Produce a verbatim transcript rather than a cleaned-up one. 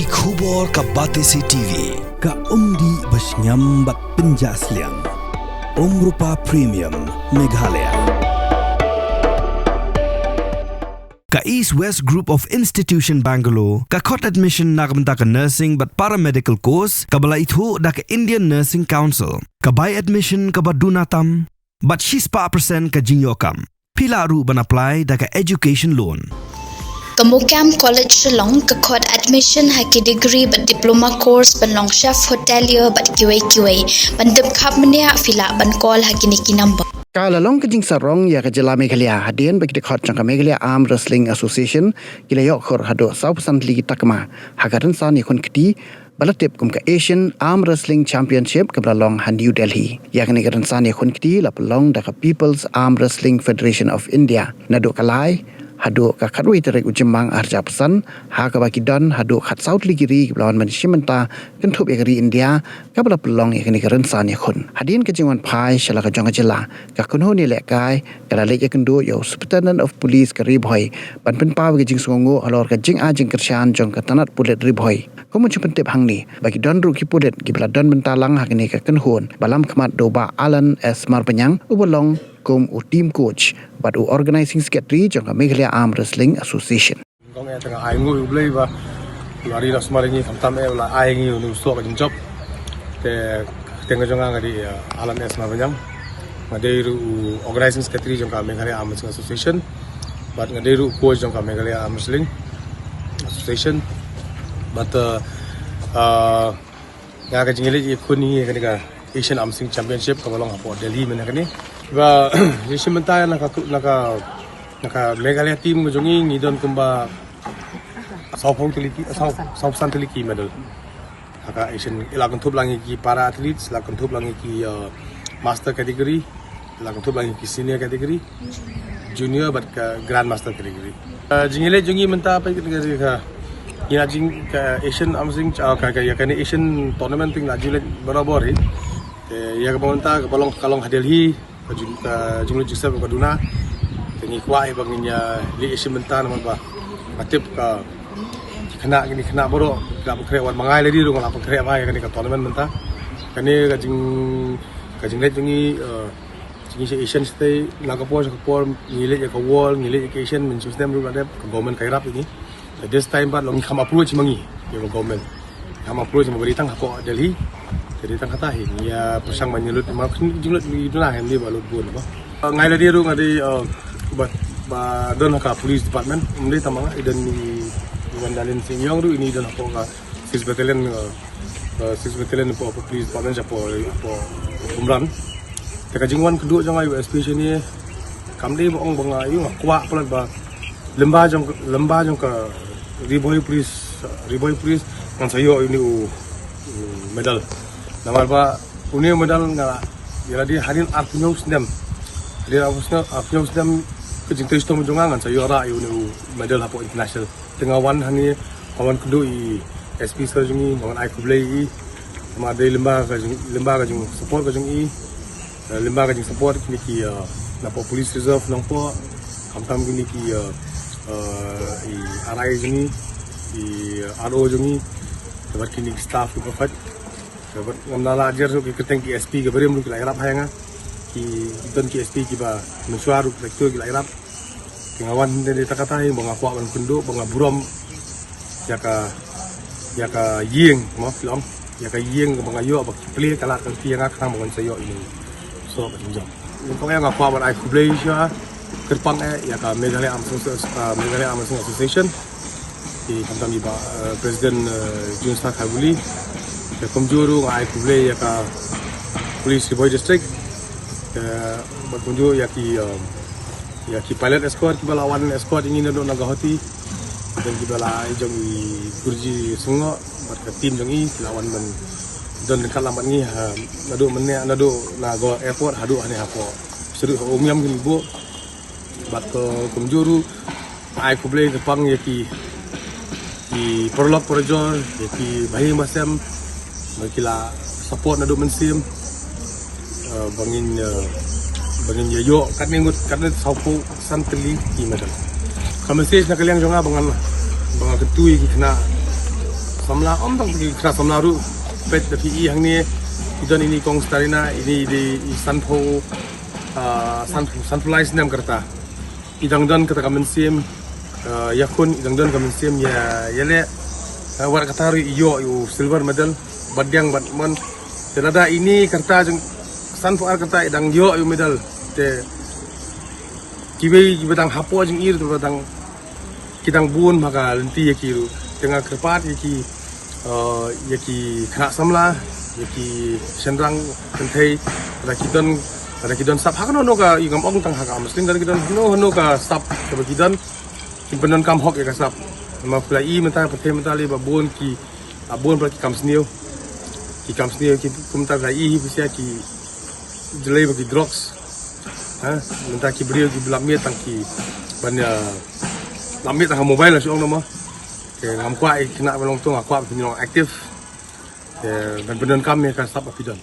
Ki khubor ka Batesi T V, ka umdih ba shngiam bad pynjah sliang. Umrupa Premium, Meghalaya. Ka East West Group of Institution Bangalore, ka khot admission na ka bynta ka nursing bad paramedical course, kaba la ithuh da ka Indian Nursing Council, ka bai admission kaba duna tam, bad shispah percent ka jingïoh kam. Phi lah ruh ban apply da ka education loan. Ka MOKAM College Shillong ka khot admission ha ki degree bad diploma course ban long chef hotelier bad kiwei kiwei. Ban tip khapbniah phi lah ban call ha kine ki number. Ka la long ka jingsarong ïa ka jylla Meghalaya hadien ba ki dkhot jong ka Meghalaya Arm Wrestling Association ki la ïoh khur haduh sawphew san tylli ki takma ha ka rynsan ïakhun kti ba la tip kum ka Asian Arm Wrestling Championship kaba la long ha New Delhi. Ïa kane ka rynsan ïakhun kti la pynlong da ka People's Arm Wrestling Federation of India naduh ka lai haduh ka khatwei tarik u Jymmang arhajar arphew san, ha kaba ki don haduh khatsaw tylli ki ri kiba la wan ban shim bynta kynthup ïa ka ri India kaba la pynlong ïa kane ka rynsan ïakhun. Hadien ka jingwan phai sha la ka jong ka jylla, ka kynhun ïalehkai ka la leit ïakynduh ïa u Superintendent of Police ka Ri Bhoi ban pynpaw ïa ka jingsngewnguh halor ka jingai jingkyrshan jong ka tnat pulit Ri Bhoi. Kum u jingpyntip hangne ba ki don ruh ki pulit kiba la don bynta lang ha kane ka kynhun ba lam khmat da u Bah Alan S Marbaniang uba long kum u team coach bad u organising secretary jong ka Meghalaya Arm Wrestling Association. Kong eh tang ai nguh ïa U Blei ba la ri la sumar ïa ngi khamtam eh la ai ngi u soh ka jingjop. Te teng ka jong nga nga dei Alan S Marbaniang, nga dei ruh u organising secretary jong ka Meghalaya Arm Wrestling Association. Bad nga dei ruh u coach jong ka Meghalaya Arm Wrestling Association. Bad uh, uh, nga ka jingïaleit ïakhun ïa kane ka Asian Arm Wrestling Championship kaba long hapoh Delhi mynta kane. Ba ïa shim bynta na ka na ka na ka Meghalaya team ka jong ngi ngi don kumba sawphew tylli ki saw sawphew san tylli ki medal. Ha ka Asian, la kynthup lang ïa ki para athletes, la kynthup lang ïa ki uh, master category, la kynthup lang ïa ki senior category, junior bad ka grandmaster category. Uh, jingïaleit jong ngi mynta pat ka ka ïa jing ka Asian Arm Wrestling uh, ka ka ïa kane Asian tournament teng la jingïaleit barabor hi. Te ïa kaba mynta kaba long ka long ha Delhi, ka jing ka jinglut jingsep ka duna. Te ngi kwah ïa ba ngin ïa leit ïa shim bynta namar ba nga tip ka ki khynnah kine ki khynnah baroh ki la pynkhreh, wat ma nga ïa lade ruh nga la pynkhreh bha ïa kane ka tournament mynta. Kane ka jing ka jingleit jong ngi eh, jong ngi sha Asian State, na ka por sha ka por ngi leit ïa ka World, ngi leit ïa ka Asian, mynshem snem ruh la dep, ka government ka ïarap ïa ngi. Te this time pat long ngi kham approach ma ngi ïa ka government. Kham approach ma ba dei tang hapoh Delhi. Te dei tang kata hi ngi ïa pyrshang ban ïa lut, ma ka jinglut ngi duna hi, ym dei ba lut bun ba. Nga ïa lade ruh nga dei uh, ba ba don ha ka police department, ym dei tang ma nga, i don i Wandalin Sing Yong ruh, ini i don hapoh ka six battalion, uh, uh, six battalion hapoh, hapoh police department, hapoh hapoh Umran. Te ka jingwan kynduh jong nga ïa u S P shane kam dei ba ong ba nga ïa nga kwah palat ba lem bad jong lem bad jong ka Ri Bhoi Police, Ri Bhoi Police ngan sa ïoh ïa une u u medal. Namar ba une u medal nga ïa lade hadien arphew hynñiew snem. Hadien arphew hynñiew snem ka jingtrei shitom jong nga ngan sa ïoh rah ïa une u medal hapoh international. Te nga wan hangne nga wan kynduh ïa i S P sir jong ngi, nga wan ai khublei ïa i. Namar dei lem bad ka jing lem bad ka jingsupport ka jong i. Eh, lem bad ka jingsupport kine ki eh, napoh Police Reserve Nongpoh, khamtam kine ki eh, eh, i R I jong ngi, i R O jong ngi, bad kine ki staff kiba khot. Bad ngam da lah jer ruh ki kyrteng ki S P kiba rim ruh ki la ïarap ha ïa nga. Ki don ki S P kiba mynshuwa ruh ki la kiew ki la ïarap. Te nga wan dei dei ta kata hi ba nga kwah ban kynduh ba nga burom ïa ka ïa ka ïing mo ki long ïa ka ïing ba nga ïoh ba ki plie ka lad ka lynti ïa nga khnang ba ngan sa ïoh ïa une u soh ka jingjop. Nyngkong eh nga kwah ban ai khublei sha kyrpang eh ïa ka Meghalaya Armed Forces, uh, Meghalaya Armed Forces Association. Ki khamtam i bah eh, President eh, June Star Khaibuli. Te kumjuh ruh nga ai khublei ïa ka Police Ri Bhoi District. Te bad kumjuh ïa ki eh, ïa ki pilot escort kiba la wan escort ïa ngi naduh na Guwahati. Bad kiba la ai jong i Gurji Sungok bad ka team jong i ki la wan ban don ryngkat lang bad ngi ha naduh mynne naduh na Goa Airport haduh hangne hapoh. Sha ruh ha Umiam ki buh. Bad ka kumjuh ruh ai khublei kyrpang ïa ki ki paralok parajor, ïa ki bahaïing bahasem ba ki la support naduh mynsiem. Eh, ba ngin eh, ba ngin ïa ïoh katne ngut katne sawphew san tylli ki medal. Ka message na ka liang jong nga ba ngan ba nga kyntu ïa ki khynnah Samla, ym tang ki khynnah samla ruh. Peit da phi i hangne, i don ini kong Starina, ini dei i sanphew, ah, san, sanphew lai snem ka rta. I dang don kata ka mynsiem, ah, ïakhun, i dang don ka mynsiem ïa, ïaleh. Ah, wat kata ruh i ïoh ïa u silver medal, bad diang bad mon. Te lada ini ka rta jong, sanphew ar ka rta i dang ïoh ïa u medal. Te kiwei kiba dang hapoh jong i ruh, kiba dang, ki dang bun ha ka lynti ïa ki ruh. Te nga kyrpad ïa ki, eh, ïa ki khynnah samla, ïa ki shynrang kynthei, lada ki don, lada ki don sap ha kano kano ka, i ngam ong tang ha ka arm wrestling, lada ki don hano hano ka sap kaba ki don, kin pyndonkam hok ïa ka sap. Namar phi la i mynta, pyrthei mynta lei ba bun ki, ah, bun ba ki kam sniew. Ki kam sniew, ki kumta la i hi pisa ki jlei ba ki drugs. Ha, mynta ki briew ki lap miet tang ki ban, ah, lap miet tang ha mobile la shu ong namar. Te ngam kwah ïa ki khynnah ba long to, nga kwah ba phin long active. Te ban pyndonkam ïa ka sap ba phi don.